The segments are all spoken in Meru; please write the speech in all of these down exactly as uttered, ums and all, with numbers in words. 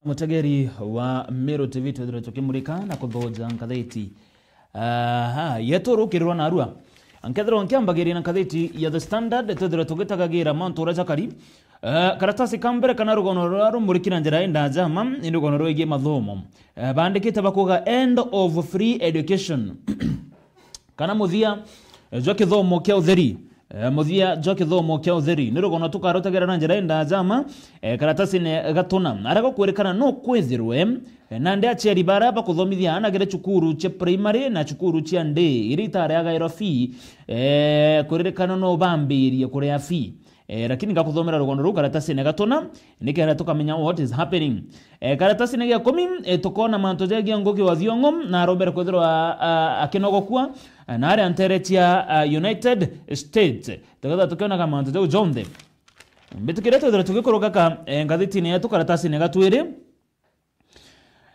Mutegeri wa Meru T V, twithirwe tukimurika na kuthoja ngatheti, aha, yetu rukirirwa narua. Nkethirwa nkiambagiria na ngatheti ya The Standard, twithirwe tugitagagira mantu uria jakari. Eh, karatasi ka mbere kana rugono ruria rumuriki na njira indajama, ni rugono rwigii mathomo. Eh, bandikite bakuga, "End of free education." Kana muthia, eh, jwa kithomo kia utheri. Eh, muthia jwa kithomo kia utheri. Ni rugono tukarutegera na njira indajama, eh, karatasine gatuna. Aria gukwirikana no kwithirwe, eh, nandi aciari bara bakuthomithia aana gere cukuru cia primary na cukuru cia ndii, iria itareagairwa fee, eh, kuririkana no bambirie kuria fee. Eh, lakini ngakuthomera rugono ruu karatasine gatuna, nikenda tukamenya what is happening. Eh, karatasine gia kumi, eh, tukona mantu jegie Ngugi wa Thiong'o, na arombere kwithirwa, ah, akinogokua, eh, na aria ntere cia, ah, United States. Tukethirwa tukionaga mantu jau jonthe. Mbitikiria twithirwe tugikuruka ka, eh, ngathitine yetu karatasine ga twiri.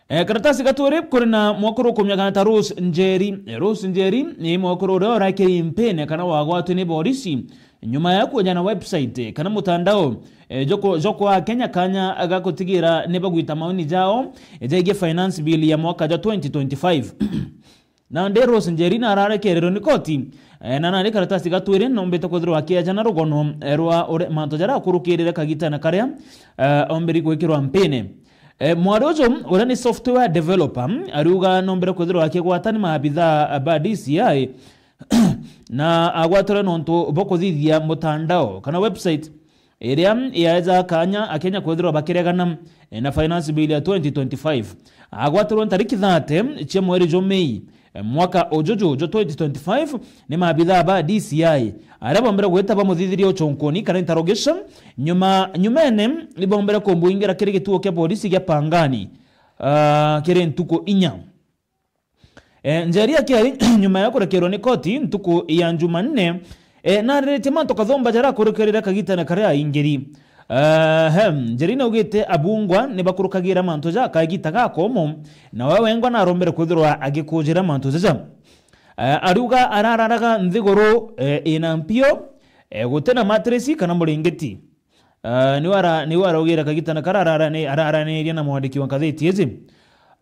Eh, karatasi ga twiri, kuri na mwakuru ukumenya kana ta Rose Njeri. Eh, Rose Njeri ni mwakuru uria urakiri mpine kana wagwatwi ni borisi nyuma ya kueja na website, eh, kana mutandao, eh, joko, joko Akenya kanya ga kutigira ni bagwita maoni jao, eh, jegie finance bill ya mwaka jwa twenty twenty-five. Nandi Rose Njeri na ararekererwe ni koti, eh, na nandi karatasi ga twiri nombite kwithirwa akiejana rugono, eh, rwa ure-, mantu jaria akurukirire kagitana karia, eh, ombiri gwikirwa mpine. Eh, mwari uju uria ni software developer, ariuga nombire kwithirwa akigwata ni maabithaa ba D C I, na agwatire nontu bwa kuthithia mutandao kana website iria yaeja kanya Akenya kwithirwa bakiregana, eh, na finance bill ya twenty twenty-five. Agwatirwe ntariki thirty cia mweri jwa Mei, eh, mwaka uju ju jwa twenty twenty-five, ni maabithaa ba D C I aria bombere gwita bamuthithirie uchunkuni kana interrogation. Nyuma, nyumene, ni bombere kumbwingira kiri gituo kia polisi gia Pangani, ah, kiri ntuku inya. Eh, Njeri akiari nyuma ya kurekerwa ni koti ntuku ya Jumanne, eh, nariritie mantu kathumba jaria akurukirire kagitane karia aingiri. Eh, hem, Njeri naugite abungwa ni bakurukagira mantu ja kagita gakomo, na we wengwa narombere kwithirwa agikujira mantu jaja. Eh, ariuga arararaga nthiguru, eh, ina mpio, eh, gutina matresi kana muringiti. Ah, niwe ara-, niwe araugire kagitana kara ararani-, araraniria na mwandiki wa ngatheti iji.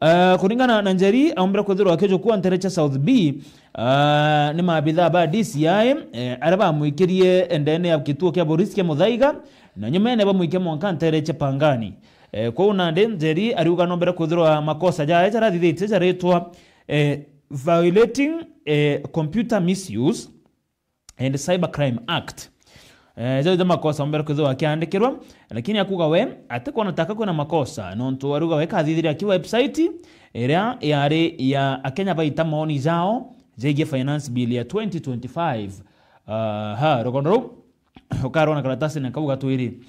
Ah, kuringana na Njeri, aumbire kwithirwa akijukua ntere cia South B, ah, ni maabithaa ba D C I, eh, aria bamwikirie ndene ya gituo kia borisi kia Muthaiga, na nyumene bamwikia mwanka ntere cia Pangani. Eh, kwou nandi Njeri ariuga nombere kwithirwa makosa jae jarathithitie jaritwa, eh, violating, eh, Computer Misuse and Cybercrime Act. Eh, jau ja makosa ombere kwithirwa akiandikirwa, lakini akuga we atikwona taka kwina makosa, nontu aruga we kathithirie aki website iria yari ya Akenya baita maoni jao jegie finance bill ya twenty twenty-five. Ah, ha, rugono ruu ukarona karatasine kau ga twiri.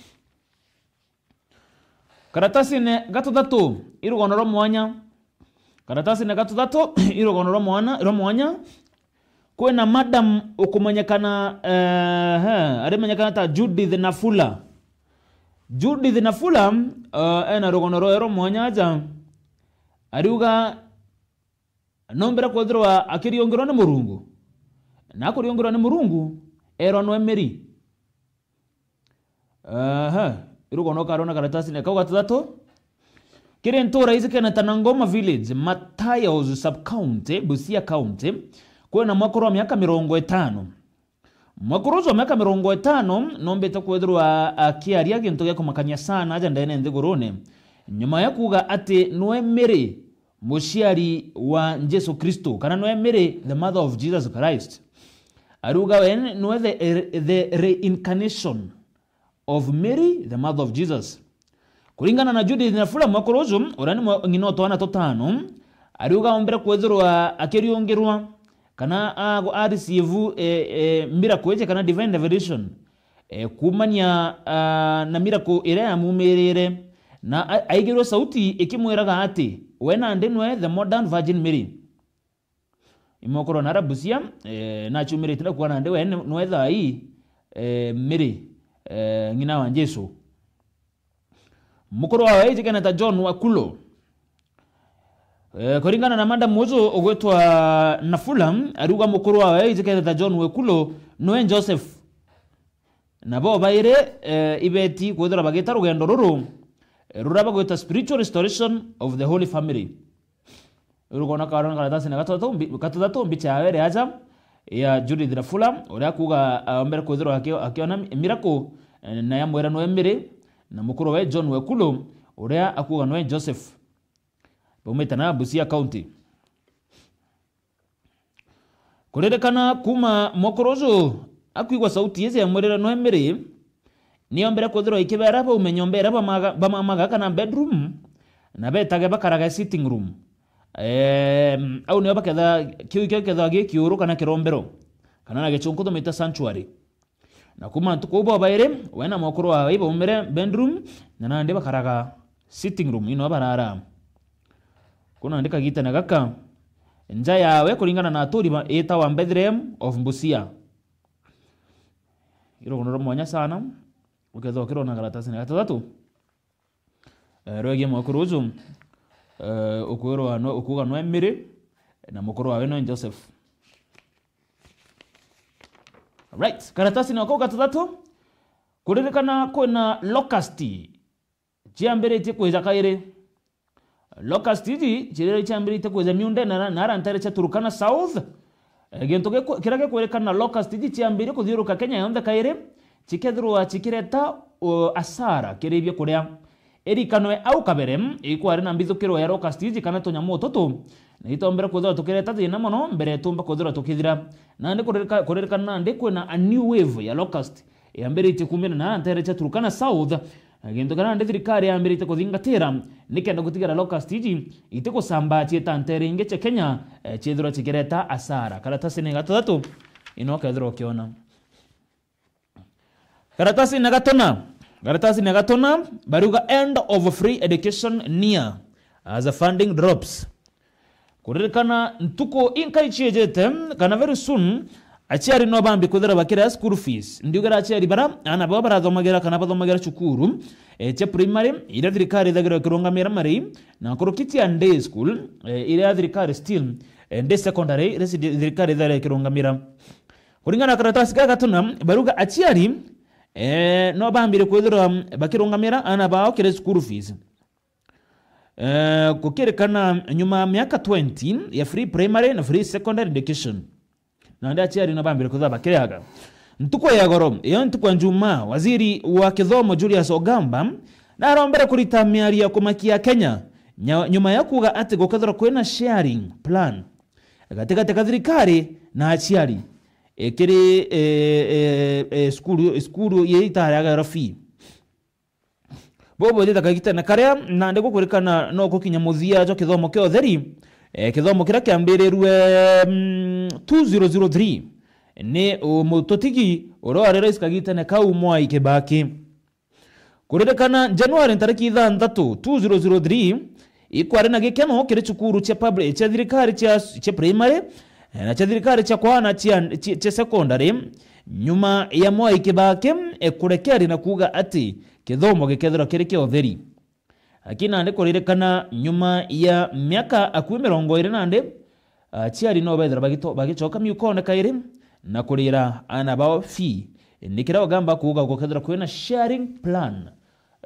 Karatasine ga tuthatu, i rugono rwa mwanya. Karatasine ga tuthatu, i rugono rwa mwana, rwa mwanya. Kwina madam ukumenyekana, eh, he, arimenyekana ta Judith Nafula. Judith Nafula, eh, ena rugono rwae rwa mwanya aja. Ariuga nombere kwithirwa akiriungirwa ni Murungu. Na akuriungirwa ni Murungu, erwa nwe Mary. Aha, irugono ukarona karatasine kau ga tuthatu. Kiri ntura iji kena ta Nangoma Village, Matayos Sub-County, Busia County, kwina mwakuru wa miaka mirongo itano. Mwakuru ucio wa miaka mirongo itano nombite kwithirwa akiaria gintu gia kumakania sana aja ndene nthigurune, nyuma ya kuuga ati nwe Mary, muciari wa Jesu Kristo, kana nwe Mary, the mother of Jesus Christ. Ariuga we nwe the, the reincarnation of Mary, the mother of Jesus. Kuringana na Judith Nafula, mwakuru ucio, uria ni mwa-, ng'ina o twana tutano, ariuga ombere kwithirwa akiriungirwa, kana a-, a receive, eh, eh, miracle iji kana divine revelation, eh, kuumania, ah, na miracle iria yamumirire, na a-, aigirwe sauti ikimwiraga ati, we nandi nwe the modern Virgin Mary. Imwe ukorwa na Arabusia, eh, naciumirite na kuona ndi we ni-, nwe thaa ii, eh, Mary, eh, ng'ina wa Jesu. Mukuru wawe ijikene ta John Wakulo. Eh, kuringana na madam uju ugwitwa Nafula, ariuga mukuru wawe ijikene ta John Wakulo nwe Joseph. Nabo bairi, eh, ibeti kwithirwa bagita rugendo ruru, eh, ruria bagwita Spiritual Restoration of the Holy Family. Rugona karona karatasi na gatatu mbi-, gatatu mbicha yawe iri aja ya Judith Rafula, uria akuuga aombere kwithirwa aki-, akiona miracle, eh, na ya mwira nwe Mary, na mukuru we John Wekulu, uria akuuga nwe Joseph. Baumite na Busia County. Kuririkana kuuma mukuru uju akwigua sauti iji ya mwirire nwe Mary, niombere kwithirwa ikibera baume nyomba iria bamaga-, bamamaga kana bedroom, na betage bakaraga sitting room. Ehm, au nio baketha, kiu kio kethagwa gi kiuru kana kirombero, kana na gichunku tumita sanctuary. Na kuuma ntuku uu bobairi, we na mukuru wawe ibaumire bedroom, na nandi bakaraga sitting room, ino barara. Ku nandi kagitene gaka, nja yawe kuringana na aturi ba-, itawa Bethlehem of Busia. Irugono rwa mwanya sana, ukethirwa ukirona karatasi na gatatu. Eh, rwegie mwakuru uju, eh, ukwirwa no, ukuuga nwe Mary, na mukuru wawe nwe Joseph. Right, karatasi na kau gatatu, kuririkana kwina locust ciambiritie kwija kairi. Locust iji cirire ciambiritie kwija miundene na, na ara ntere cia Turkana South. Eh, gintu giku-, kiria gikwirikana locust iji ciambirie kuthiuruka Kenya yonthe kairi, cikethirwa cikireta, uh, asara kiri biakuria. Irikanwe au kabere, ikwari na mbithukiro ya locust iji kana tunyamu tutu, na itombere kwithirwa tukireta thina mono mbere tumba kwithirwa tukithira. Nandi kuririka-, kuririkana nandi kwina a new wave ya locust yambiritie kuumira na ntere cia Turkana South, na gintu kiria nandi thirikari yambiritie kuthingatira nikenda gutigara locust iji itikusambaa ciita ntere ingi cia Kenya, eh, ciithirwa cikireta asara. Karatasi ni gatatu, ino ukethirwa ukiona. Karatasi na gatona. Karatasi na gatona, bariuga end of free education near as a funding drops. Kuririkana ntuku inkai ciejete, kana very soon, aciari no bambi kwithira bakiria school fees. Ndiugira aciari bara, ana bao barathomagira kana bathomagira cukuru, eh, cia primary, iria thirikari ithagirwa ikirungamira marei, na nkuruki cia day school, eh, iria thirikari still, eh, day secondary, iria si-, thirikari ithagirwa ikirungamira. Kuringana na karatasi gaka gatuna, baruga aciari, eh, no bambire kwithirwa bakirungamira ana bao kiri school fees. Eh, gukirikana nyuma ya miaka twenty ya free primary na free secondary education. Nandi aciari no bambire kwithirwa bakiriaga. Ntuku ya goro, iyo ntuku ya Njumaa, waziri wa kithomo Julius Ogamba narombere kurita miario ya kumakia Kenya, nya-, nyuma ya kuuga ati gukethirwa kwina sharing plan gatigati ka thirikari na aciari, ikiri, eh, eh, eh, cukuru, cukuru iria itariagairwa fee. Bobo ithithaga gitene karia nandi gukwirikana no gukinya muthia jwa kithomo kia utheri, eh, kithomo kiria kiambirirwe, mm, two zero zero three, ni u-, mututigi uria wari rais kagitene kau Mwai Kibaki. Kuririkana Januari ntariki ithanthatu, two zero zero three, ikwari na gikeno kiri cukuru cia public, cia thirikari cia, cia primary, eh, na cia thirikari cia kwana cia, cia, cia secondary, nyuma ya Mwai Kibaki, eh, kurekeria na kuuga ati kithomo gikethirwa kiri kia utheri. Lakini nandi kuririkana nyuma ya miaka akui mirongo iri nandi, aciari no bethira bagito-, bagicoka miukone kairi na kurira ana bao fee. Ni kiria Ogamba kuuga gukethirwa kwina sharing plan,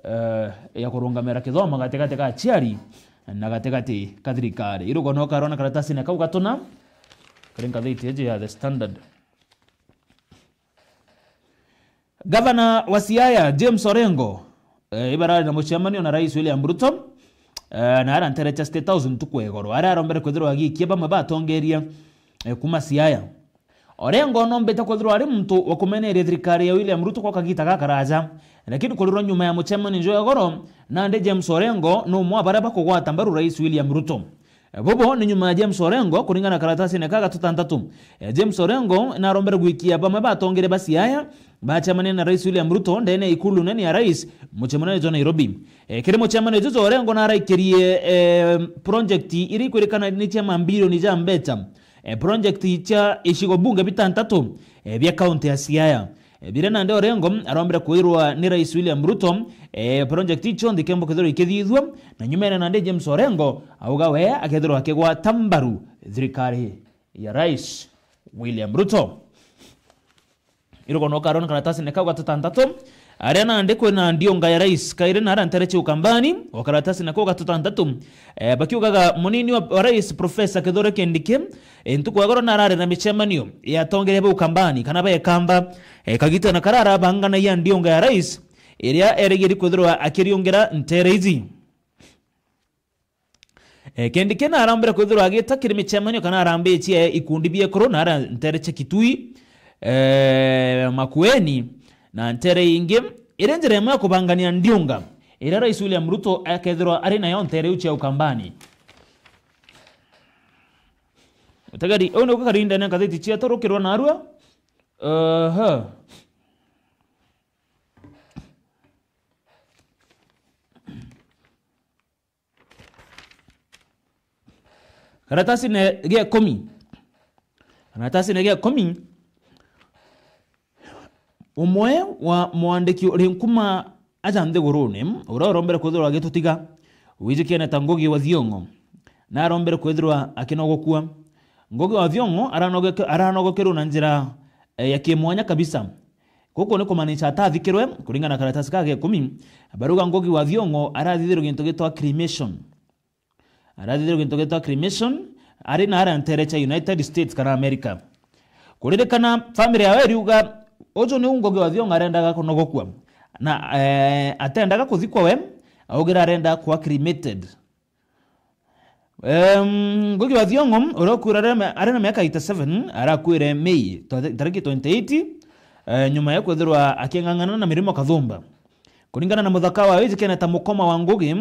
eh, ya kurungamira kithomo gatigati ka aciari na gatigati ka thirikari. Irugo no karona karatasine kau gatuna kari ngathiti iji ya The Standard. Gavana wa Siaya, James Orengo, eh, ibarari na mucemanio na Rais William Ruto, eh, na ara ntere cia State House ntuku ya igoro, aria arombere kwithirwa agiikia bamwe ba atongeria, eh, kuma Siaya. Orengo nombite kwithirwa ari muntu wa kumeneria thirikari ya William Ruto kwa kagita gakaraja, lakini kurirwa nyuma ya mucemanio jwa igoro, nandi James Orengo ni umwe wa baria bakugwata mbaru Rais William Ruto. Bubu ni nyuma ya James Orengo, kuringana na karatasine ka gatutantatu. Eh, James Orengo narombere gwikia bamwe ba atongeria ba Siaya bacemania na Rais William Ruto ndene ya ikulu nene ya Rais, mucemanio jwa Nairobi. Eh, kiri mucemanio juju Orengo naraikirie, eh, project iria ikwirikana ni cia mambirioni ja mbeca. Eh, project cia icigo bunge bitantatu, eh, bia kaunti ya Siaya. Eh, biria nandi Orengo arombire kwirwa ni Rais William Ruto, eh, project icio nthikembo kethirwa ikithithua, na nyumene nandi James Orengo auga we akethirwa akigwata mbaru thirikari ya Rais William Ruto. Irugono karona karatasine kau gatutantatu, aria nandi kwina ndiunga ya rais kairi na aria ntere cia Ukambani, o karatasine kau gatutantatu, eh, bakiugaga munini wa, wa rais Professor Kithure Kindiki, eh, ntuku ya goro narari na micemanio ya atongeria ba Ukambani kana ba Ekamba, eh, kagitana kararabanganagia ndiunga ya rais, iria erigiri kwithirwa akiriungira ntere iji. Eh, Kindiki narambire kwithirwa agita kiri micemanio kana arambitie ikundi bia ekuru na aria ntere cia Kitui, eh, Makueni na ntere ingi, iri njira imwe ya kubangania ndiunga iria Rais William Ruto akethirwa ari nayo ntere iu cia Ukambani. Utegeri, uu niu gukari ndene ngathiti cietu rukirwa narua. Aha. Karatasine gia ikumi. Karatasine gia ikumi, umwe wa mwandiki uri nkuma aja nthigurune, uria urombere kwithirwa agitutiga, wijikene ta Ngugi wa Thiong'o, na arombere kwithirwa akinogokua. Ngugi wa Thiong'o aranogoke-, aranogokerwe na njira, eh, ya kimwanya kabisa. Guku ni kumaanisha atathikirwe, kuringana na karatasi ka gia ikumi, baruga Ngugi wa Thiong'o arathithirwe gintu gitwa cremation. Arathithirwe gintu gitwa cremation, ari na aria ntere cia United States kana America. Kuririkana, family yawe iriuga, uju niu Ngugi wa Thiong'o arendaga kunogokua. Na, eh, atendaga kuthikwa we, augira arenda kwa cremated. Em, Ngugi wa Thiong'o, uria ukuire ari na, ari na miaka eighty-seven, arakuire Mei, twa-, tariki twenty-eight, eh, nyuma ya kwithirwa aking'ang'ana na mirimo kathumba. Kuringana na muthaka wa wijikene ta Mukoma wa Ngugi,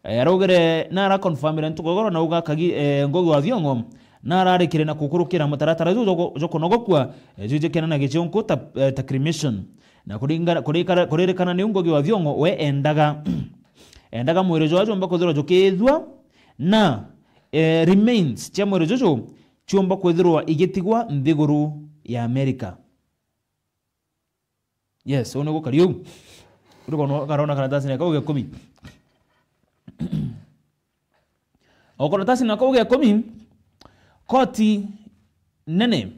eh, araugire na araconfirmire ntuku ya goro na auga kagi, eh, Ngugi wa Thiong'o na ararikire na kukurukira mutaratara juu jwa ku-, jwa kunogokua, eh, jwijikene na gichunku ta, eh, ta cremation. Na kuringana, kurikara-, kuririkana niu Ngugi wa Thiong'o we endaga, endaga mwiri jwa jumba kwithirwa jukithua na, eh, remains cia mwiri juju ciumba kwithirwa igitigwa nthiguru ya America. Yes, uu ni gukari uu. Uri kono karona karatasine kau gia ikumi. O karatasine kau gia ikumi, koti nene,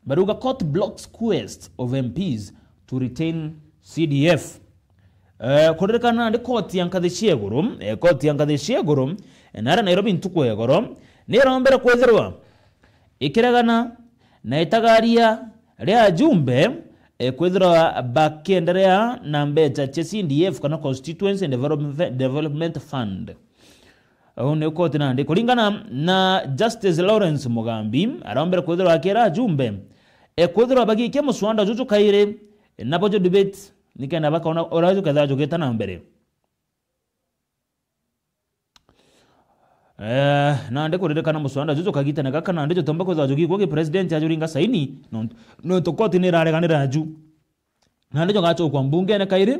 baruga court blocks quest of M Ps to retain C D F. Eh, kuririkana nandi koti ya nkathi cia iguru, eh, koti ya nkathi cia iguru, eh, nara Nairobi ntuku ya igoro, nirombere kwithirwa ikiregana na itagaria ria ajumbe, eh, kwithirwa bakienderea na mbecha cia C D F kana Constituency Development, Development Fund. Uu ni koti nandi. Kuringana na Justice Lawrence Mugambi, arombere kwithirwa akira ajumbe, eh, kwithirwa bagikia muswanda juju kairi, eh, nabo ju debate, nikenda bakona uria jukethirwa jugita na mbere. Eh, nandi kuririkana muswanda juju kagitene gaka nandi jutomba kwithirwa jugikwa ki president ajuringa saini, nontu, nontu koti ni irareganira aju. Nandi jugachokwa mbungene kairi,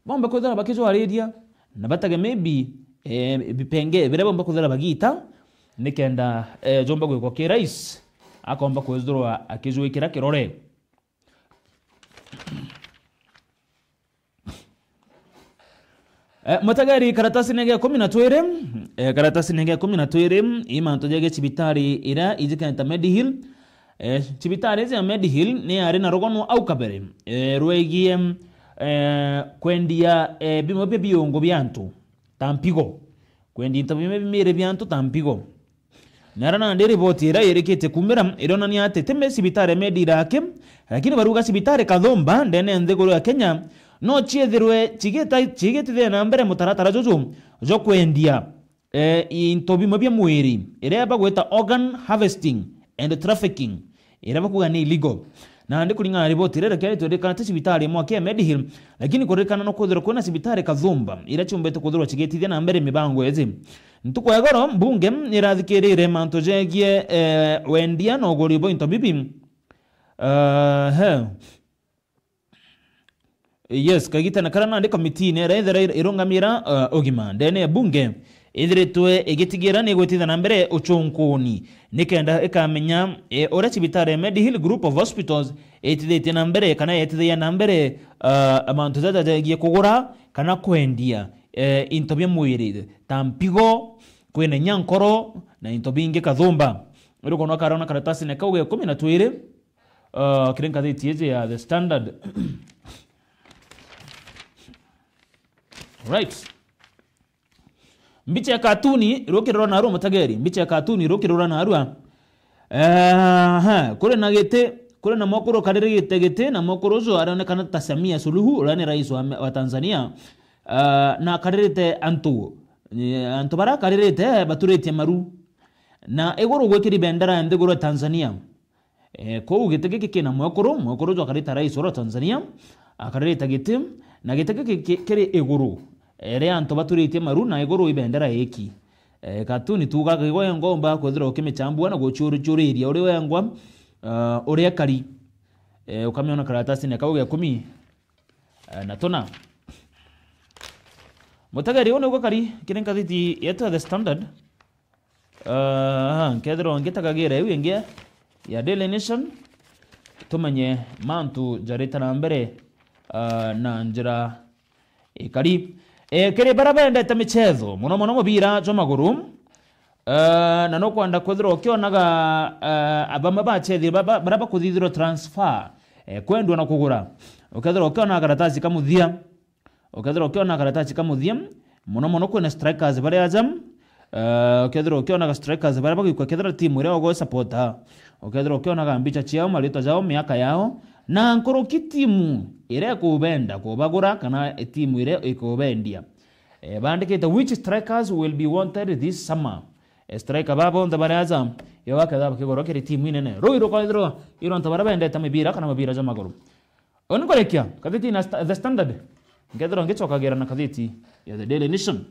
bombe kwithirwa bakijwariria, na batage maybe, eh, bipenge biria bombe kwithirwa bagita, nikenda, eh, jomba gwikwa ki rais, akomba kwithirwa akijwikira kirore. Eh, mutegeri, karatasine gia ikumi na twiri, eh, karatasine gia ikumi na twiri, i mantu jegie cibitari iria ijikene ta Medihill. Eh, cibitari iji ya Medihill ni yari na rugono au kabere, eh, rwegie, eh, kwendia, eh, bimwe bia biungo bia antu ta mpigo. Kwendia into bimwe bia miiri bia antu ta mpigo. Nara nandi riboti iria irikitie kumira irionania ati ti me cibitari ya Medihill aki, lakini baruga cibitari kathumba ndene ya nthiguru ya Kenya no ciithirwe cigita-, cigitithia na mbere mutaratara juju jwa kwendia, eh, into bimwe bia mwiri, iria bagwita organ harvesting and trafficking, iria bakuga ni illegal. Nandi kuringana na riboti iria irekeretwe, ririkana ti cibitari imwe aki ya Medihill, lakini kuririkana no kwithirwa kwina cibitari kathumba iria ciumbite kwithirwa cigitithia na mbere mibango iji. Ntuku ya goro, mbunge nirathikirire mantu jegie, eh, wendia na uguri bwa into bibi. Eh, he. Yes, kagitene karia nandi komitine iria ithira ir-, irungamira, eh, ugima ndene ya bunge ithiritwe igitigira ni igwitithia na mbere uchunkuni, nikenda ikamenya, eh, uria cibitari ya Medihill Group of Hospitals itithitie na mbere kana yetithagia na mbere, eh, mantu jaja jegie kugura kana kwendia, eh, into bia mwiri ta mpigo, kwina inya nkoro na into bingi kathumba. Uri kono karona karatasine kau ga ikumi na twiri, uh, kiri ngathiti iji ya The Standard. Right. Mbicha ya katuni irukirwa narua, mutegeri. Mbicha ya katuni irukirwa narua. Ehe, kuri na giti, kuri na mwekuru ukaririte giti, na mwekuru uju arionekana ta Samia Suluhu, uria ni rais wa, wa Tanzania. Ah, na akaririte antu, eh, antu baria akaririte baturitie maru. Na iguru gwikiri bendera ya nthiguru ya Tanzania. Eh, kou giti giki kina mwekuru, mwekuru uju akarita rais uria wa Tanzania, akarita giti, na giti giki ki-, kiri iguru, eh, ria antu baturitie maru, na iguru i bendera iki. Eh, katuni tuugaga igo wengwa umba kwithirwa ukimichambua na guciuriria uri wengwa, ah, uria kari. Eh, ukamiona karatasini kau gia ikumi, eh, na tuna. Mutegeri, uu niguo kari kiri ngathiti yetu ya The Standard. Ah, nkethirwa ngitagagira iu ingi ya Daily Nation, tumenye mantu jarite na mbere, ah, na njira ikari. Eh, kiri baria bendete michetho, mono mono mubira jwa maguru, ah, na nukwenda kwithirwa ukionaga, ah, abamwe bachethi ba-, ba-, baria bakuthithirwa transfer, eh, kwendwa na kugura, ukethirwa ukionaga karatasi ka muthia. Ukethirwa ukiona karatasi ka muthia, mono mono kwina strikers baria aja, eh, ukethirwa ukionaga strikers baria bagwikwa kethira timu iria ugwe supporter, ukethirwa ukionaga mbicha ciao, maritwa jao, miaka yao, na nkuruki timu iria ikubenda kubagura kana timu iria ikubendia. Eh, bandikite, "Which strikers will be wanted this summer?" Eh, striker ba bonthe baria aja, yo bakethirwa bakigurwa kiri timu inene. Rui rukaithirwa ironta baria bendete mibira kana mibira ja maguru. Uu ni nkurikia ngathiti na Sta-, The Standard. Nkethirwa ngicokagira na ngathiti ya The Daily Nation.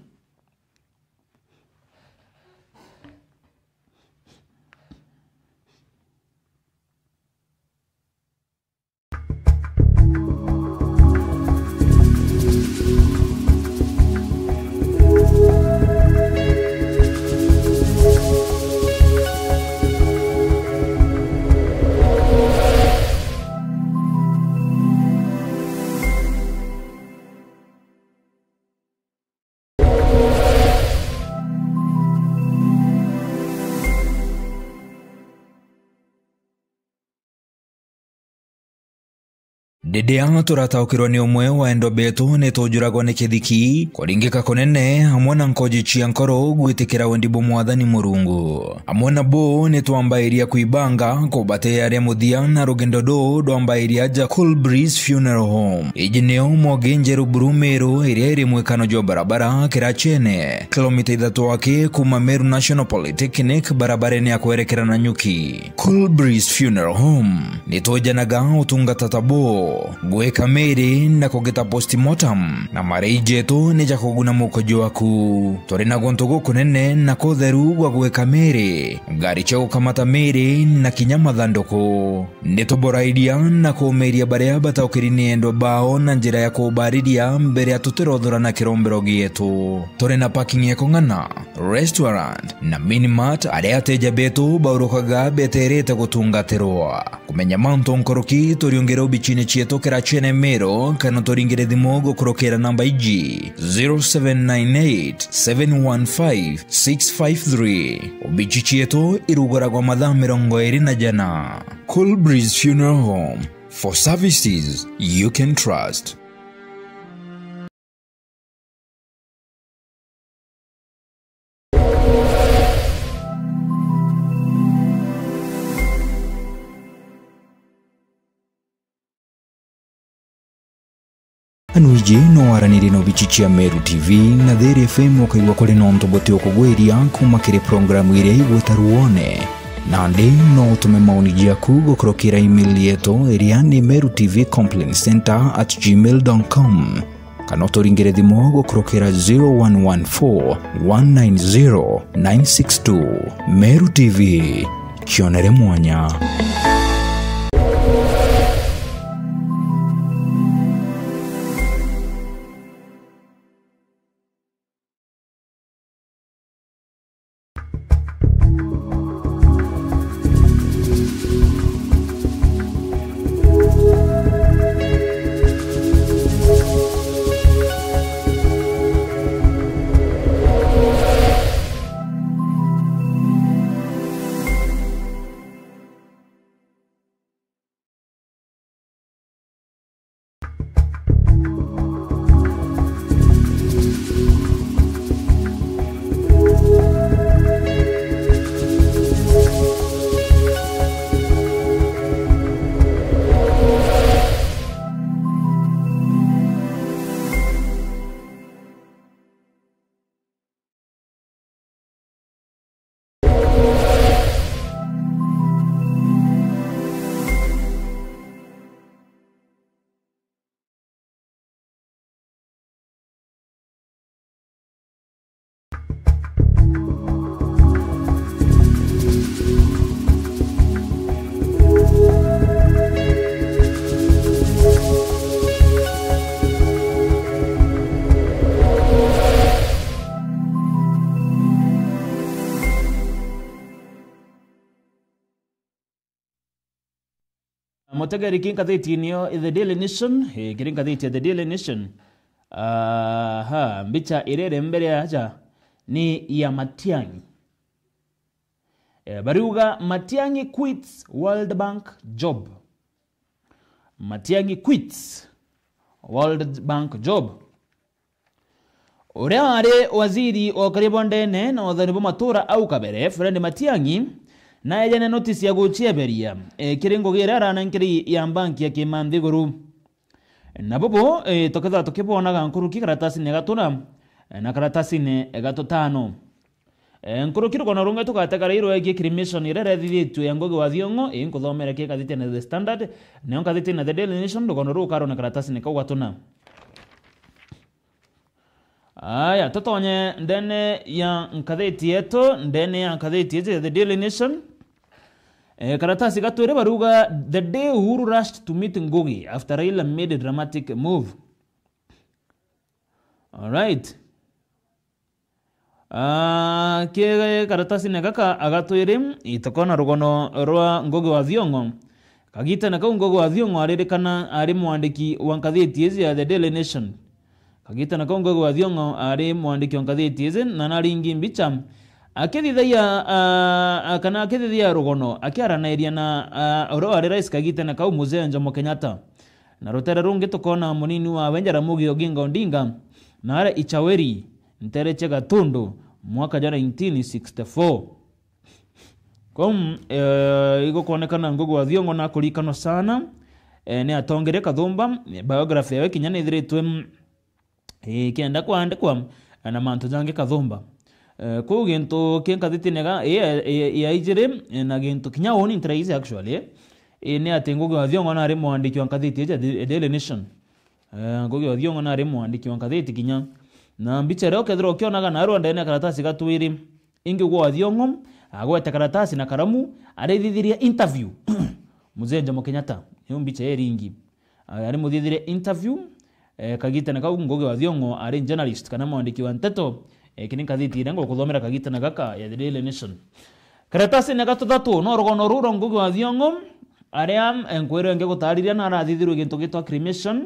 Riria turataukirwa ni umwe wa endwa betu, ni tujuragwa ni kithiki, kuringika kunene, amwe na nkoji cia nkoro gwitikira wendi bwa Mwathani Murungu. Amwe na bo ni twambairia kwibanga kubatearia muthia na rugendo ruu rwambairia aja Cool Breeze Funeral Home. Iji nio Mwogi Njeru Buru Meru, iria iri mwikano jwa barabara Kirachene, kilomita ithatu aki kuuma Meru National Polytechnic, barabarene ya kwerekera Nanyuki. Cool Breeze Funeral Home. Ni twejanaga utungata ta buu, gwika miri na kugita postmortem, na marei jetu ni ja kuguna muko jwaku. Turi na guntu gukunene na kutheru gwa gwika miri, ngari cia gukamata miri na kinya mathanduku. Ni tuborairia na kuumiria baria bataukiri ni endwa bao na njira ya kubariria mbere ya tutirothora na kirombero gietu. Turi na parking ya kung'ana, restaurant na mini mart, aria ateja betu baurukaga beterete gutungatirwa. Kumenya mantu nkuruki, turiungire obichine cietu Kirachene Meru, kana turingire thimu gukurukira namba iji, zero seven nine eight, seven one five, six five three. Obichi cietu iruguragwa mathaa mirongo iri na jana. Cool Breeze Funeral Home, for services you can trust. Anu iji no waranirie na obichi cia Meru T V na Thiri F M, ukaigua kuri na untu buti ukugwiria kuuma kiri programu iria igwita Ruone. Nandi no utume maoni jaku gukurukira email yetu iria ni meru T V complaint center at gmail dot com. Kana uturingire thimu gukurukira zero one one four, one nine zero, nine six two. Meru T V, kionere mwanya. Tegeri ki ngathitini yo The Daily Nation, eh, kiri ngathiti ya The Daily Nation. Aha, mbicha iria iri mbere ya aja ni ya Matiang'i. Eh, bariuga Matiang'i quits World Bank job. Matiang'i quits World Bank job. Uria wari waziri wa ukaria bwa ndene na uthani bwa matura au kabere, Fred Matiang'i, naejene notisi ya gucieberia, e, kiri ngugi iria aranenkeri ya mbanki ya kimanthiguru. Na bubu, e, tukethirwa tukibwonaga nkuruki karatasine gatuna, e, na karatasine gatutano. E, nkuruki rugono rungi tugatega rai rwegie cremation iria irethithitue ya Ngugi wa Thiong'o, i nkuthomere ki ngathitine The Standard, nayo ngathitine The Daily Nation, rugono ruu karona karatasine kau gatuna. Aya, tutonye ndene ya ngathiti yetu, ndene ya ngathiti yetu ya The Daily Nation. E, karatasi gatwire baruga, "The day Uhuru rushed to meet Ngugi after Raila made a dramatic move." Alright. Ah, ki karatasine gaka agatwiri, itukona rugono rwa Ngugi wa Thiong'o. Kagitene kau Ngugi wa Thiong'o aririkana ari mwandiki wa ngathiti iji ya The Daily Nation. Kagitene kau Ngugi wa Thiong'o ari mwandiki wa ngathiti iji, na naringi mbicha akithithagia, ah, ah, kana akithithagia rugono, akiaraniria na, ah, uria wari rais kagitene kau, Mzee Jomo Kenyatta. Na rutere rungi tukona munini wawe Jaramogi Oginga Odinga, na aria Ichaweri, ntere cia Gatundu, mwaka jwa nineteen sixty-four. Kou, eh, igukwonekana Ngugi wa Thiong'o nakurikanwa sana, eh, ni atongeria kathumba, biography yawe kinya nithiritwe, mm, eh, ikienda kwandikwa, eh, na mantu jangi kathumba. Eh, kou gintu ki ngathitine ga, eh, eh, ya ijiri, eh, na gintu kinya uni ntiraizi actually, eh, ni ati Ngugi wa Thiong'o nari mwandiki wa ngathiti iji ya The Daily Nation. Eh, Ngugi wa Thiong'o nari mwandiki wa ngathiti kinya. Na mbicha iria ukethirwa ukionaga narua ndene ya karatasi gatwiri, ingi Ngugi wa Thiong'o agwete karatasi na karamu, arithithiria interview Mzee Jomo Kenyatta. Niyo mbicha iringi. Ah, ari muthithiria interview, eh, kagitene kau Ngugi wa Thiong'o ari journalist kana mwandiki wa nteto, eh, kini ngathiti iria ngukuthomera kagitene gaka ya The Daily Nation. Karatasine gatuthatu no rugono ruu rwa Ngugi wa Thiong'o, aria, eh, nkwirwa ingi gutariria na arathithirwe gintu gitwa cremation,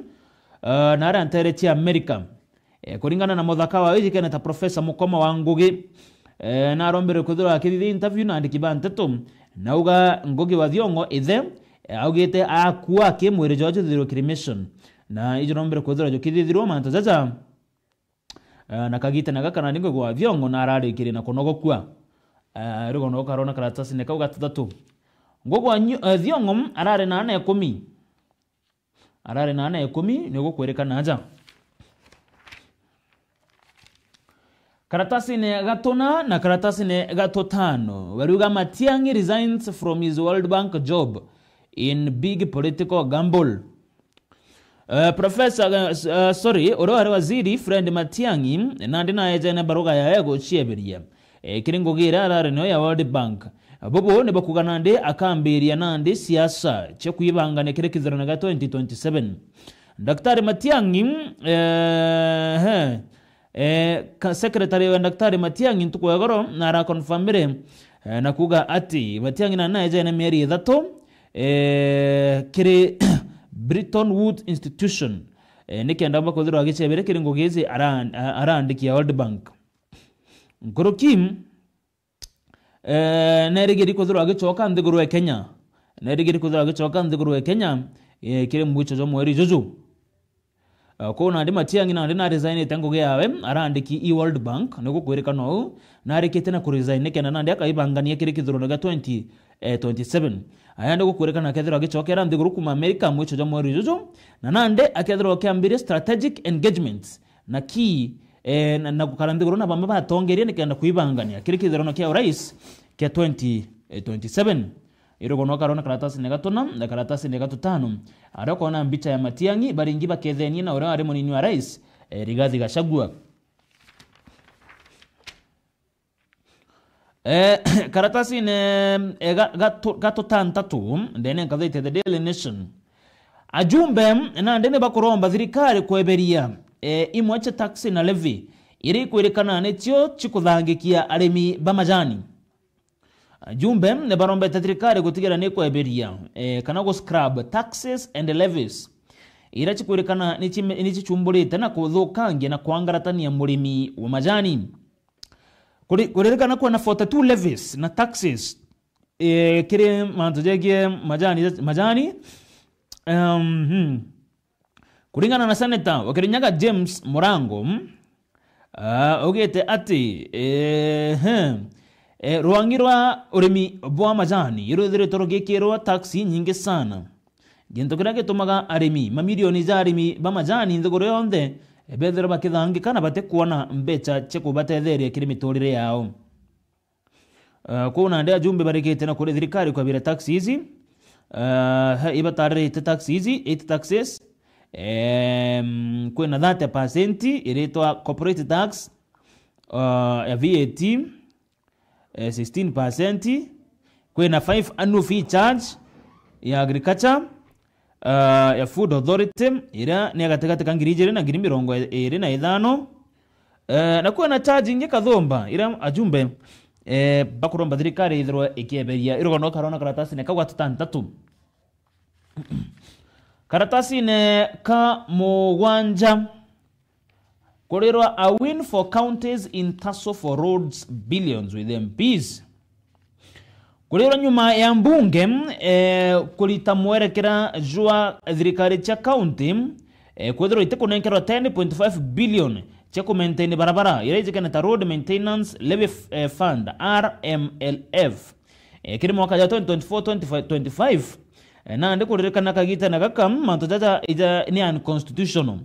eh, na aria ntere cia America. Eh, kuringana na muthaka wa wijikene ta Professor Mukoma wa Ngugi, eh, narombere kwithirwa akithithia interview na andiki ba nteto, nauga Ngugi wa Thiong'o ithe, eh, augite akua aki mwiri jwao juthithirwe cremation. Na ijo rombere kwithirwa jukithithirwa mantu jaja. Eh, na kagitene gaka nandi Ngugi wa Thiong'o na ararikirie na kunogokua. Eh, rugono karona karatasine kau gatuthatu. Ngugi wa Nyu-, eh, Thiong'o arari na ana ikumi. Arari na ana ikumi, ni gukwirikana aja. Karatasine gatuna na karatasine gatutano, bariuga Matiang'i resigns from his World Bank job in big political gamble. Eh, Professor, eh, s-, eh, sorry, uria wari waziri Fred Matiang'i, nandi naejene baruga yawe gucieberia, eh, kiri ngugi iria arari nayo ya World Bank. Bubu ni bakuga nandi akambiria nandi siasa cia kwibangania kiri kithurano gia twenty twenty-seven. Daktari Matiang'i, eh, he, eh, ka-, secretary wa Daktari Matiang'i ntuku ya igoro na araconfirmire, eh, na kuga ati Matiang'i na naejene mieri ithatu, eh, kiri Bretton Woods Institution, eh, nikenda bakwithirwa agicebere kiri ngugi ici ara-, a-, araandikia World Bank. Nkuruki, eh, nerigiri kwithirwa agicoka nthiguru ya Kenya. Nerigiri kwithirwa agicoka nthiguru ya Kenya, eh, kiri mwicho jwa mweri juju. Eh, kou nandi Matiang'i nandi na resignite ngugi yawe, arandiki i World Bank, ni gukwirikana uu, na arikite na kuresign nikenda nandi akaibangania kiri kithurano gia twenty, eh, twenty-seven. Aya ni gukwirikana akethirwa agicokera nthiguru kuma America mwicho jwa mweri juju, na nandi akethirwa akiambiria strategic engagements na ki, eh, na, na gukara nthiguru na bamwe batongeria nikenda kwibangania kiri kithurano kia urais kia twenty twenty-seven. Irugono karona karatasine gatuna na karatasine gatutano, aria ukona mbicha ya Matiang'i baringi bakethenie na uria wari munini wa rais, eh, Rigathi Gachagua. Eh, karatasine, eh, ga-, gatu-, gatutantatu, ndene ngathete The Daily Nation. Ajumbe nandi ni bakuromba thirikari kweberia, eh, imwe cia taxi na levy iria ikwirikana nicio cikuthangikia arimi ba majani. Ajumbe ni barombete thirikari gutigira ni kweberia, eh, kana gu scrap taxes and levies iria cikwirikana ni cime-, ni cicumburite na kuthukangia na kwangaratania murimi wa majani. Kuri-, kuririkana kwina forty-two levies na taxes, eh, kiri mantu jegie majani, majani. Um, hmm. Kuringana na Senator wa Kirinyaga James Murango, mm, ah, augite ati, eh, he, eh, rwangi rwa urimi bwa majani irwithiritwe rugikirwa taxi nyingi sana, gintu kiria gitumaga arimi, mamilioni ja arimi ba majani nthiguru yonthe, eh, bethirwa bakithangika na batikuona mbecha cia kubatetheria kiri miturire yao. Uh, kwou nandi ajumbe barikite na kuri thirikari kwabira taxi ici. Uh, he, ibataririte taxi ici, eight taxes. Em, kwina thirty percent iritwa corporate tax, uh, ya V A T, eh, sixteen percent. Kwina five annual fee charge ya agriculture, ah, ya Food Authority, iria ni ya gatigati ka ngiri ijiri na ngiri mirongo iri na ithano. Eh, na kwina charge ingi kathumba, iria ajumbe, eh, bakuromba thirikari ithirwe ikieberia. Irugano karona karatasine kau ga tutantatu. Karatasine ka mugwanja, kurirwa a win for counties in tussle for roads, billions with M Ps. Kurirwa nyuma ya mbunge, eh, kurita mwerekera jwa thirikari cia county, eh, kwithirwa itikunenkerwa ten point five billion cia kumaintain barabara iria ijikene ta Road Maintenance Levy F-, eh, Fund, R M L F, eh, kiri mwaka jwa twenty twenty-four twenty twenty-five, eh, nandi kuririkana kagitene gaka mantu jaja ija ni unconstitutional.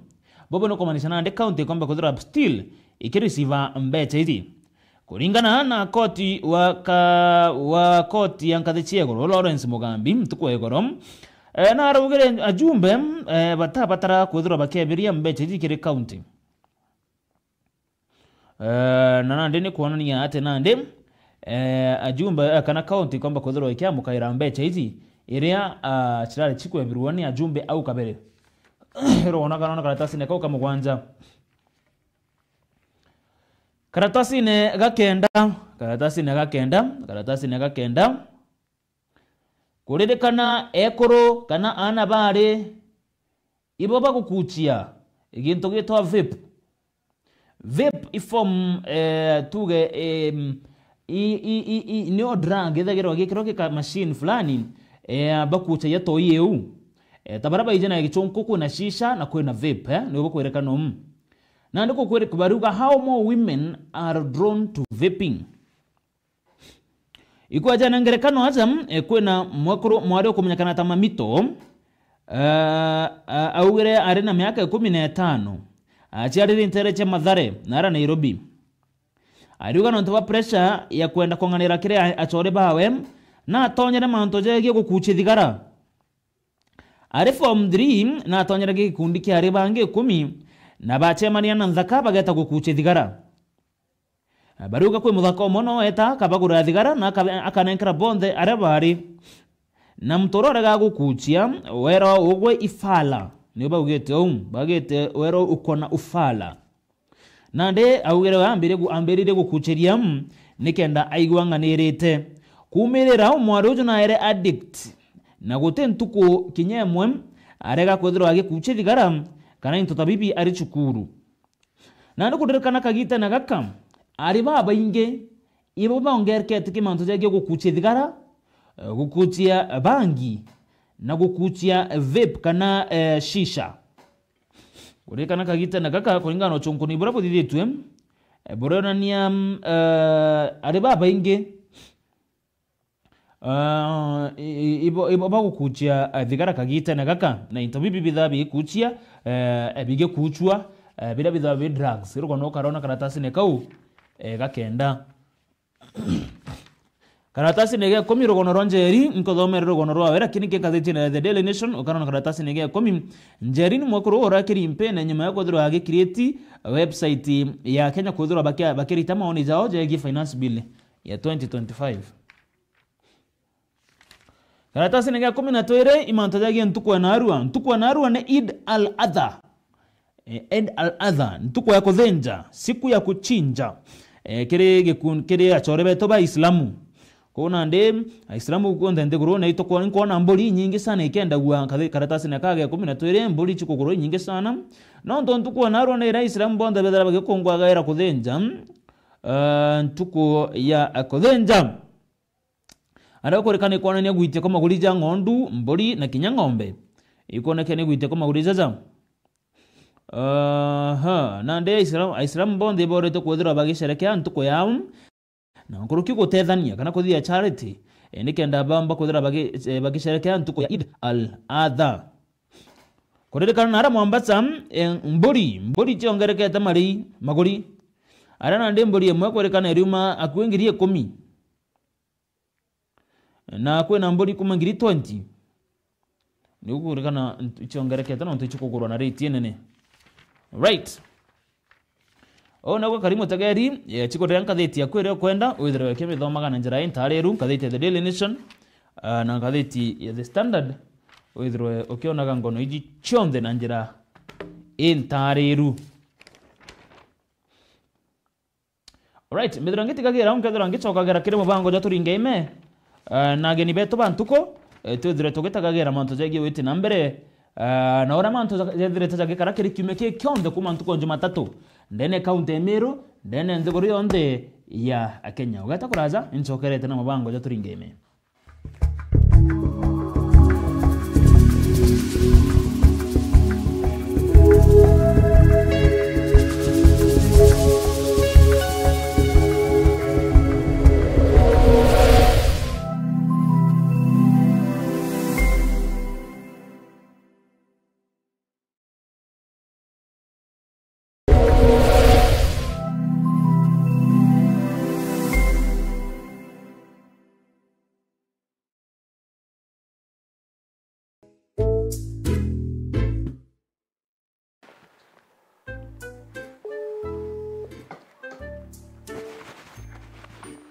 Bobo ni kumaanisha nandi county ikomba kwithirwa still ikireceive mbecha iji. Kuringana na koti wa ka-, wa koti ya nkathi cia iguru, Lawrence Mugambi, ntuku ya iguru, eh, naraugire ajumbe, eh, batabatara kwithirwa bakiebiria mbecha iji kiri county. Eh, na nandi ni kwonania ati nandi, eh, ajumbe, eh, kana county ikomba kwithirwa ikiamukaira mbecha iji iria, ah, cirari cikwebirwa ni ajumbe au kabere. Rwona kana ona karatasine kau ka mugwanja. Karatasine ga kenda, karatasine ga kenda, karatasine ga kenda. Kuririkana ekuru kana aana bari ibo bagukuchia gintu gitwa vape. Vape i form, eh, tuge, em, i, i, i, i, nio drug ithagirwa gikirwa gika machine fulani, eh, bakuchagia toi iu. Eh, ta baria baiji na gichunku, kwina shisha na kwina vape, eh, nio bakwirikana umu. Nandi kukwiri-, bariuga, how more women are drawn to vaping? Ikwajana ngerekano aja, eh, kwina mwekuru mwari ukumenyekana ta Mamito, eh, a-, augire ari na miaka ikumi na itano, aciarire ntere cia Mathare, nara Nairobi. Ariuga nontu bwa pressure ya kwenda kung'anira kiri a-, achore bawe, na atonyere mantu jegie gukuchia thigara. Ari form three, na atonyere gikundi kia ari bangi ikumi, na bachemania na nthaka bageta gukuchia thigara. Bariuga kwi muthaka umwe no eta akabagurira thigara na akabe-, akanenkera bonthe aria bari. Na muntu uria urega gukuchia, wera ugwe ifala. Niu baugite uu, bagite wera ukona ufala. Nandi augire we ambire gu-, ambiririe gukuchiria, mm, nikenda aigua ang'anirite. Kuumirira u mwari uju naere addict, na guti ntuku kinya imwe arega kwithirwa agikuchia thigara kana into ta bibi ari cukuru. Nandi kuririkana kagitene gaka, ari babaingi ibo baongerekete ki mantu jegie gukuchia thigara, eh, gukuchia bangi, na gukuchia vape kana, eh, shisha. Kuririkana kagitene gaka, kuringana na uchunkuni buria buthithitue, eh, burionania, mm, eh, ari babaingi, Ah, i-, i-, ibo, ibo bagukuchia, ah, thigara kagitene gaka, na into bibi bithaa bigikuchia, eh, bigikuchua, eh, biria bithaa bi drugs. Rugono ukarona karatasine kau, eh, ga kenda. Karatasine ga ikumi, rugono rwa Njeri, nkuthomere rugono rwawe, lakini kikathitine The Daily Nation, ukarona karatasine ga ikumi, Njeri ni mwekuru urakiri mpene nyuma ya kwithirwa agikiriti website ya Kenya kwithirwa bakia-, bakirita maoni jao jegie finance bill ya twenty twenty-five. Karatasine ga ikumi na twiri, i mantu jegie ntuku ya narua. Ntuku ya narua ni Eid al-Adha. Eh, Eid al-Adha, ntuku ya kuthinja, siku ya kuchinja. Eh, kiri gikun-, kiri achore betu ba Islamu. Kuu nandi, Aisilamu kunthe nthigurune itukwo-, nkwona mburi inyingi sana ikendagua kathi-, karatasine ka ga ikumi na twiri, mburi cikugurwa inyingi sana. Nontu ntuku ya naarua ni iria Aisilamu bonthe bethira bagikungwagaira kuthinja, eh, ntuku ya kuthinja. Aria kurikana ikwonania gwitia kwa maguri ja ng'ondu, mburi na kinya ng'ombe. Ikwonekania gwitia kwa maguri jaja. Aha, nandi Aisilamu, Aisilamu bonthe iboretwe kwithirwa bagisherekea ntuku yao. Na nkuruki gutethania kana kuthithia charity, eh, nikenda bamba kwithira bagi-, eh, bagisherekea ntuku ya Eid al-Adha. Kuririkana nara Mombasa, eh, mburi, mburi ciongerekete mari-, maguri. Aria nandi mburi imwe kwirikana iriuma akui ngiri ikumi. Na kwina mburi kuma ngiri twenty. Ni gukurikana ntu-, iciongerekete nontu icikugurwa na rate inene. Right. Uu niguo kari mutegeri, eh, chikuria nkathiti yaku iria ukwenda, withirwe ukimithomagana na njira intariru, nkathiti ya The Daily Nation, ah, na nkathiti ya The Standard, withirwe ukionaga ngono iji cionthe na njira intariru. Alright, mbithirwa ngitigagira au, nkethirwa ngicokagira kiri mubango jwa Turinge Ime, eh, na ageni betu ba ntuku, eh, twithirwe tugitagagira mantu jegie witi na mbere, eh, na uria mantu ja-, jethirite jagikara kiri kiumia kii kionthe kuma ntuku ya Jumatatu, ndene kaunti ya Meru, ndene nthiguru yonthe ya Kenya. Ugeta kuraja, incokerete na mubango jwa Turinge Ime.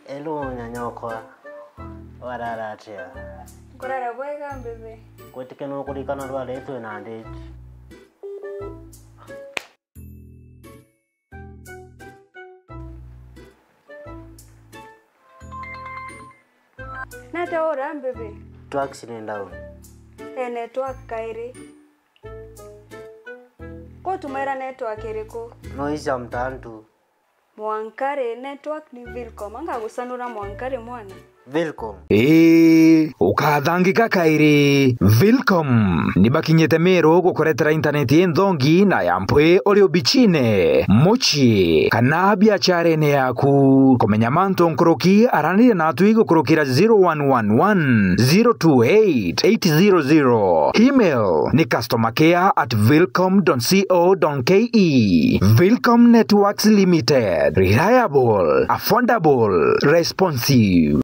Hello, nyanyokwa. Warara atia? Nkurara bwega, mbibi. Kwitike nukurikana rwari twina nditi. Nate ura, mbibi? Network ni down. E, network kairi. Ko tumaira network iriku? No icia mtantu. Mwankari, network ni Vilcom. Anga gucanura mwankari mwana? Vilcom. Ii, ukathangika kairi. Vilcom ni bakinyite Meru gukuretera intaneti inthongi na ya mpwi uri ubichine, mucii, kana biacharene yaku. Kumenya mantu nkuruki, araniria natwi gukurukira zero one one one, zero two eight, eight zero zero. Email ni customer care at vilcom dot co dot ke. Vilcom Networks Limited. Reliable, affordable, responsive.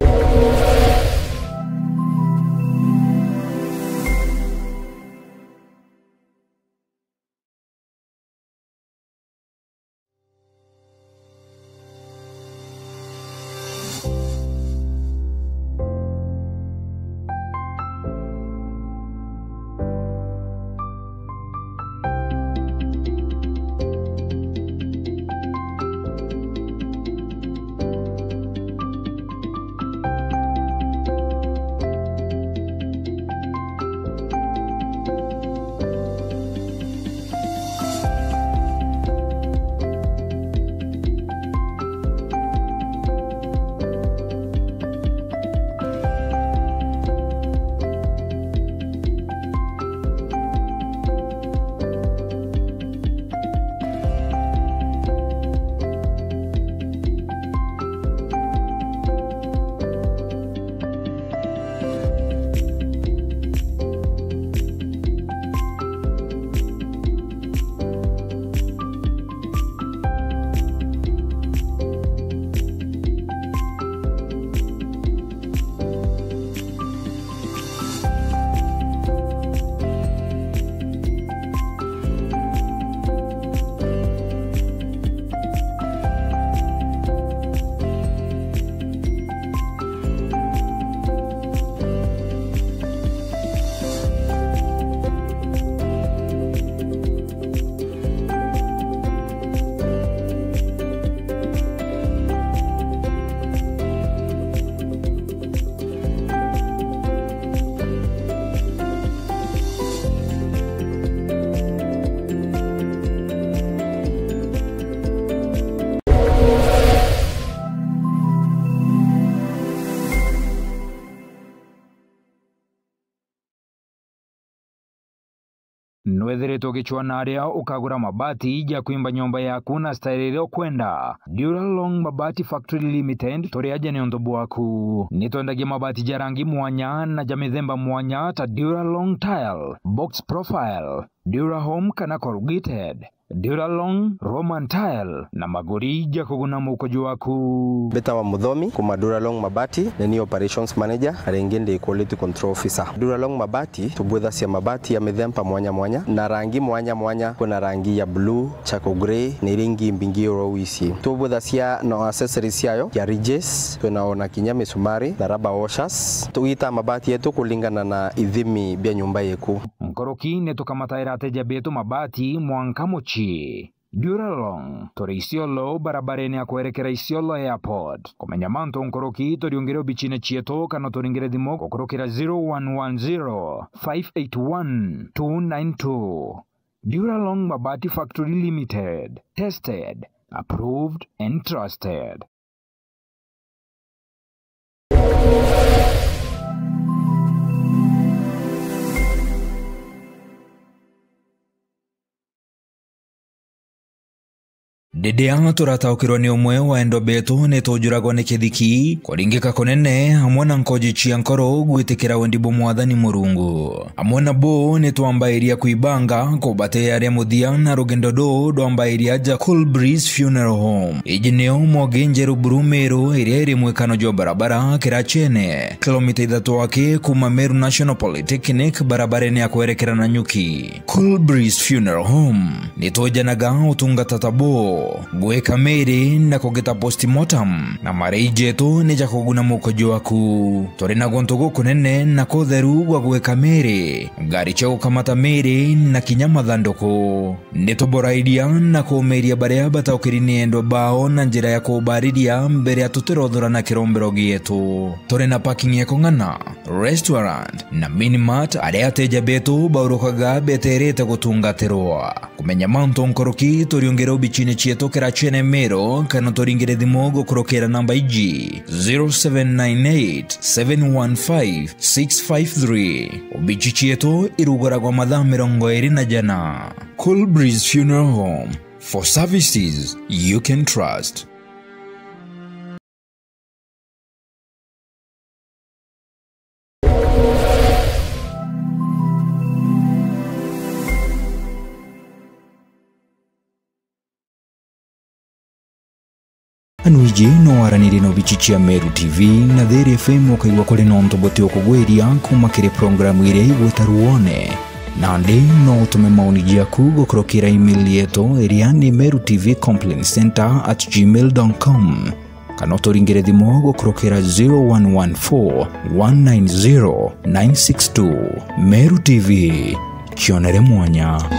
Wethiritwe ugicwaa na aria ukagura mabati ja kwimba nyomba yaku na style iria ukwenda, Duralong Mabati Factory Limited turi aja niuntu bwaku. Ni twendagia mabati ja rangi mwanya na ja mithemba mwanya ta Duralong Tile, Box Profile, Durahome kana Corrugated, Duralong, Roman Tile na maguri ja kuguna muko jwaku. Mbitawa Muthomi kuma Duralong Mabati, ni ni operations manager, na ringi ndi quality control officer. Duralong Mabati tubwithacia mabati ya mithemba mwanya mwanya na rangi mwanya mwanya. Kwina rangi ya blue, charcoal grey na iria ingi mbingi oro wisi. Tubwithacia na accessories ciayo ya ridges, twina ona kinya misumari na rubber washers. Tugitaa mabati yetu kulingana na ithimi bia nyumba yeku. Nkuruki ni tukamataira ateja betu mabati mwanka mucii. Duralong, turi Isiolo, barabarene ya kwerekera Isiolo Airport. Kumenya mantu nkuruki, turiungire obicine cietu kana turingire thimu gukurukira zero one one zero, five eight one, two nine two. Duralong Mabati Factory Limited. Tested, approved and trusted. Ndiria turataukirwa ni umwe wa endwa betu, ni tujuragwa ni kithiki, kuringika kunene, amwe na nkoji cia nkoro gwitikira wendi bwa Mwathani Murungu. Amwe na bo ni twambairia kwibanga kubatea aria muthia, na rugendo ruu rwambairia aja Cool Breeze Funeral Home. Iji nio Mwogi Njeru Buru Meru, iria iri mwikano jwa barabara Kirachene, kilomita ithatu aki kuma Meru National Polytechnic, barabarene ya kwerekera Nanyuki. Cool Breeze Funeral Home ni twejanaga utungata ta bo, gwika miri na kugita postmortem, na marei jetu ni ja kuguna muko jwaku. Turi na guntu gukunene na kutheru gwa gwika miri, ngari cia gukamata miri na kinya mathanduku. Ni tuborairia na kuumiria baria bataukiri ni endwa bao na njira ya kubariria mbere ya tutirothura na kirombero gietu. Turi na parking ya kung'ana, restaurant na minimart, aria ateja betu baurukaga beterete gutungatirwa. Kumenya mantu nkuruki, turiungire obicine cietu Kirachene Meru, kana turingire thimu gukurukira namba iji, zero seven nine eight, seven one five, six five three. Obici cietu iruguragwa mathaa mirongo iri na jana. Cool Breeze Funeral Home, for services you can trust. Anu iji no waranirie na obici cia Meru T V na Thiri F M, ukaigua kuri na untu buti ukugwiria kuma kiri programu iria igwita Ruone. Nandi no utume maoni jaku gukurukira email yetu iria ni meru T V complaint center at gmail dot com. Kana uturingire thimu gukurukira zero one one four, one nine zero, nine six two. Meru T V, kionere mwanya.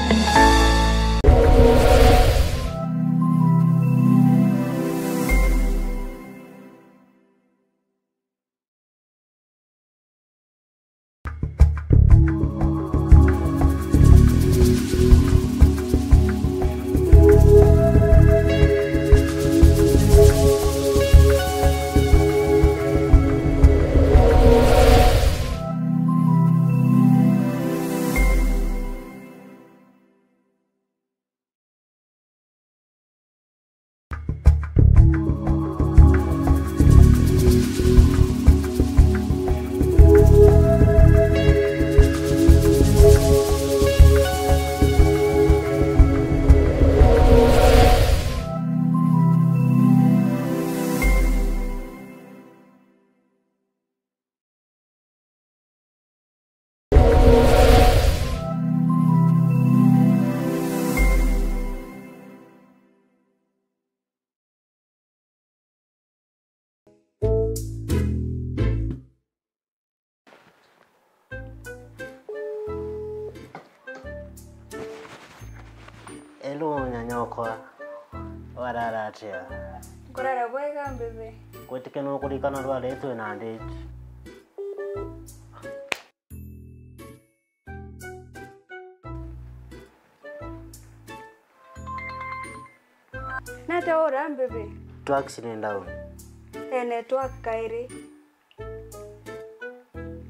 Hello, nyanyokwa. Warara atia? Nkurara bwega, mbibi. Kwitike nukurikana rwari twi na ndiji? Nate ura, mbibi? Network ni down. E, network kairi.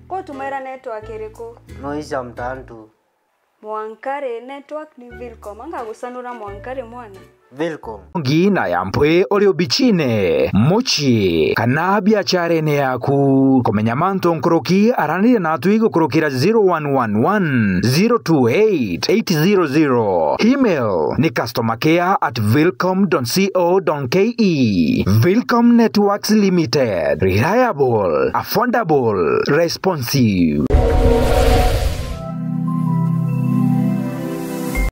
Kutumaira network iriku? No icia mtantu. Mwankari Network ni Vilcom. Anga gucanura Mwankari mwana? Vilcom. Ngina ya mpwi uri ubichine, mucii, kana biacharene yaku. Kumenya mantu nkuruki, araniria natwi gukurukira zero one one one, zero two eight, eight zero zero. Email ni customer care at vilcom dot co dot ke. Vilcom Networks Limited. Reliable, affordable, responsive.